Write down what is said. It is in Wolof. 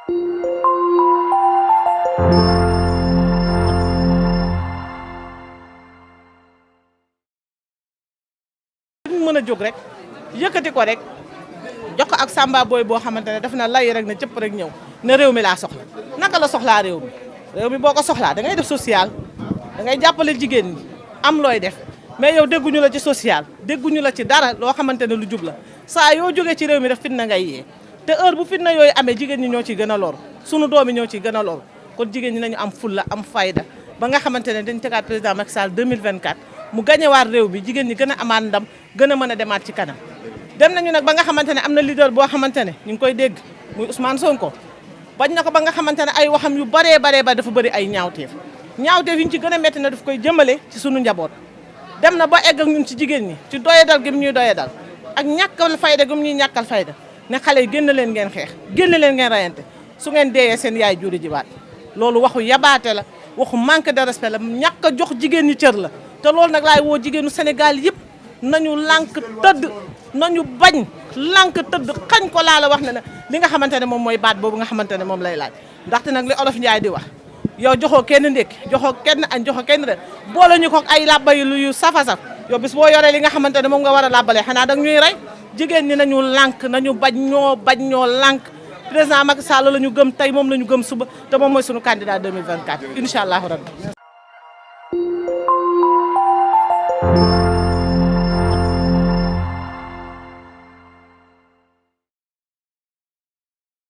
mën a jóg rek yëkkati ko rek jox ko ak samba boy boo xamante ne daf na lay rek ne cëpp rek ñëw ne réew mi laa soxla naka la soxlaa réew mi boo ko soxlaa da ngay def social da ngay jàppale jigéen ñi am looy def mais yow dégguñu la ci social dégguñu la ci dara loo xamante ne lu jub la saa yoo jógee ci réew mi def fitna ngay yee te heure bu fitna yooyu amee jigéen ñi ñoo ciy gën a lor sunu doom yi ñoo ciy gën a lor kon jigéen ñi nañu am fulla am fayda ba nga xamante ne dañ tegaat président Macky Sall 2024 mu gañewaat réew bi jigéen ñi gën a amaat ndam gën a mën a demaat ci kanam dem nañu nag ba nga xamante ne am na leader boo xamante ne ñu ngi koy dégg muy Ousmane Sonko bañ na ko ba nga xamante ne ay waxam yu baree ba dafa bëri ay ñaawteef yi ñu ci gën a métti na daf koy jëmale ci sunu njaboot dem na ba egg ak ñun ci jigéen ñi ci doyadal gi mu ñuy doyadal ak ñàkkal fayda gi mu ñuy ñàkkal fayda ne xale yi génn leen ngeen xeex génn leen ngeen rayante su ngeen deeyee seen yaay juri jibaat loolu waxu yabaate la waxu manque de respect la ñàkk a jox jigéen ñi cër la te loolu nag laay woo jigéenu Sénégal yëpp nañu lànk tëdd nañu bañ lànk tëdd xañ ko laa la wax ne ne li nga xamante ne moom mooy baat boobu nga xamante ne moom lay laaj ndaxte nag li olof Njaay di wax yow joxoo kenn ndékki joxoo kenn añ joxoo kenn re boole ñu ko ay làbba yu safa-saf yow bis boo yoree li nga xamante ne moom nga war a làbbalee xanaa dag ñuy rey jigéen ñi nañu lànk nañu bañ ñoo lànk président Macky Sall la ñu gëm tey moom la ñu gëm suba te moom mooy sunu candidat 2024 incha allahu rabbi